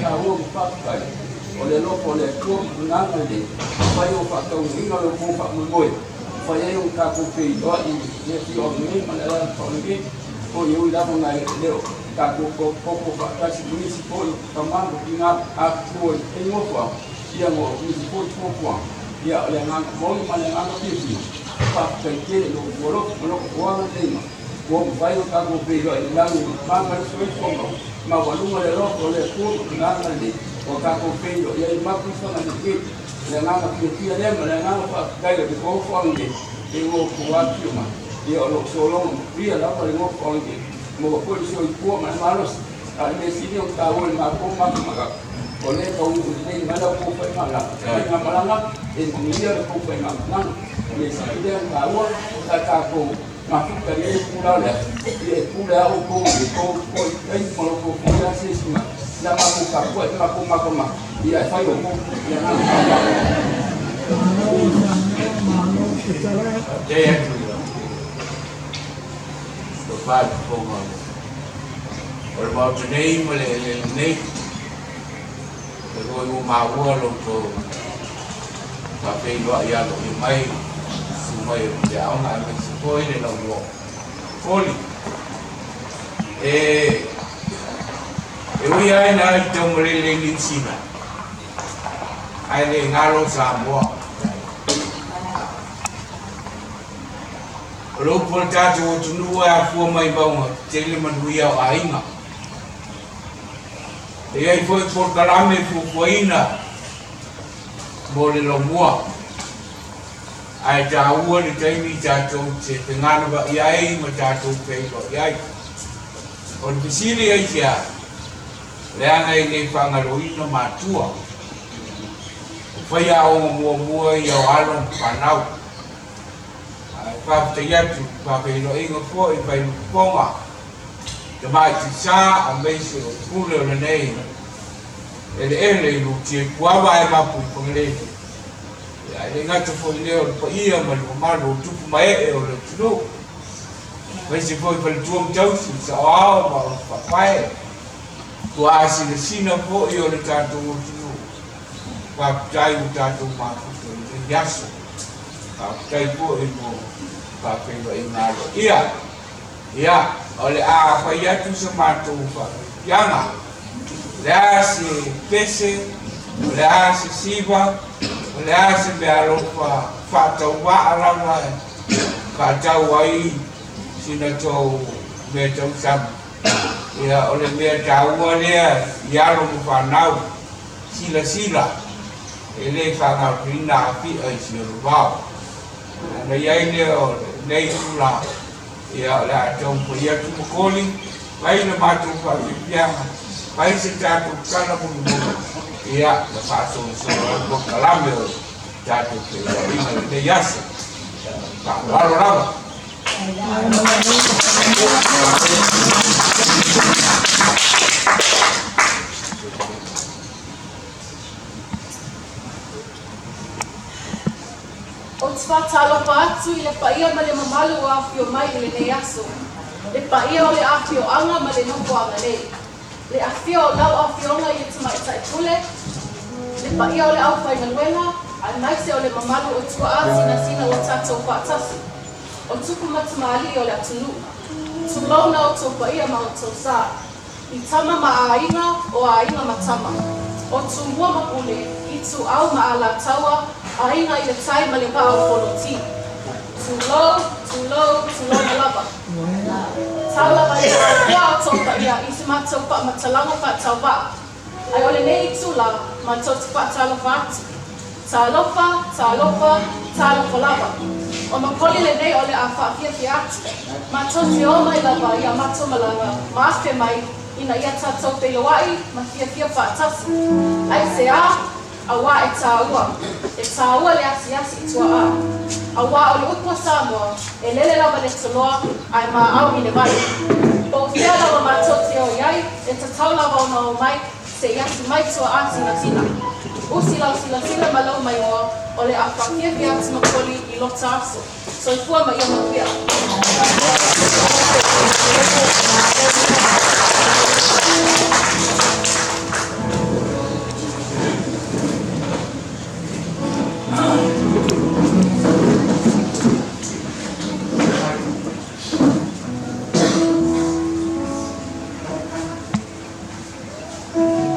taua ma faafetai o le alofa o le Atua ma Lona agalelei ua mafai ona faataunuuina lo outou faamoemoe ua mafai ai ona tatou feiloai i le afioaga nei ma le alaalafaga nei foi e ui lava ina e le o tatou tofu faatasi ma nisi foi o tama ma tina atutua i nofoaga ia ma nisi foi fuafuaga. Ia o le agaga moni ma le agaga fiafia, faafetai tele i lo outou alofa ma lo outou agalelei mai ua mafai ona tatou feiloai i le lagi ma ma le soifua maualuga le alofa o le Atua ma Lona agalelei ua tatou feiloai ai mapu i Fagalii. O le agaga fiafia lea ma le agaga faafetai o le nofoaga nei i lo outou afifio mai. Ia o lo o sologa manuia lava le nofoaga nei, maua foi le soifua ma le malosi. A o le mea sili ona taua i le matou matamata, o lea e taunuu lelei mai la outou faigamalaga, e manuia la outou faigamalaga. O le mea sili lea ona taua, sa tatou mafuta i le pula lea, ia e pule lava outou i le tou foi taimi ma lo outou foi asiasi mai. Ia matou tapuai ma matou matamata, ia e fai outou i le agaga faaaloalo. Faafetai atu i lau tofa i fofoga o le Maota nei ma le eleele nei. O lea foi ua maua lo outou faafeiloai aloaia mai susu mai o le aoga aemaise foi le laumua foli. E e ui lava ina ai taumalele i Niu Sila, ae le galo Samoa. O le upu a le tatou atunuu e afua mai mauga tetele manuia o aiga. E i ai foi polokalame fuafuaina mo le laumua, ae taua le taimi tatou te feganava'i ai ma tatou feiloai ai. O le fesili aisea, leaga e le faagaloina matua o faiaoga muamua ia o alo ma fanau. Ae faafetai atu i le faafeiloaiga foi i Failukupoga Tamaitai Sa aemaise o Pule o lenei eleele i Lutia i Puava ae mapu i Fagalele. Ae le gata foi i lea o le paia ma le mamalu o tupu ma ee o le atunuu, aemaise foi faletua ma tausi, saoao ma ona faapae, tuaasinasina foi o le tatou atunuu. Faafetai ua tatou mafuta i lenei aso. Faafetai foi mo faafeiloaiga aloaia. Ia, o le a fai atu sa matou faafiafiaga. O le a se pese, o le a se siva, o le a se meaalofa faatauvaa lava e faatau ai sina tou mea tausami. Ia, o le mea taua lea i alo ma fanau, silasila, e le faagaotoina afia i si ona vao. Ona i ai lea o lenei tulaga, ia o le a taumafai atu Makoli, fai le matou faafiafiaga, fai se tatou tala mulimuli, ia na faasolosolo ai polokalame o le tatou feiloaiga i lenei aso. Faaaloalo lava. Ou te faatalofa atu i le paia ma le mamalu ua afio mai i lenei aso, le paia o le afioaga ma le nofoaga nei, le afio o lau afioga i le Tamaitai Pule, le paia o le aufaigaluega, aemaise o le mamalu o tuaa sinasina ua tatou faatasi, o tupu ma tamalii o le atunuu. Tulouna outou paia ma outou sa. I tama ma aiga, o aiga ma tama. O Tumua ma Pule, Ituau ma Alataua, aiga i le tai ma le vaa o Fonoti. Tulou, tulou, tulouna lava. Tau lava ina atoa outou paia i se matou faamatalaga faatauvaa. Ae o lenei itula, matou te faatalofa atu. Talofa, talofa, talofa lava. O Makoli lenei o le a faafiafia atu. Matou te o mai lava i a matou malaga ma afe mai ina ia tatou feiloai ma fiafia faatasi. Aisea? Auā e tāua. E tāua le asiasi i tuaā. Auā o le upu a Samoa, e lele lava le toloa ae maau i le vai. Po o fea lava matou te o i ai, e tatau lava ona o mai se i asi mai tuaā sinasina. Usi lau silasila ma lou maioa, o le a faafiafia atu Makoli i lota aso. Soifua ma ia manuia. Aso.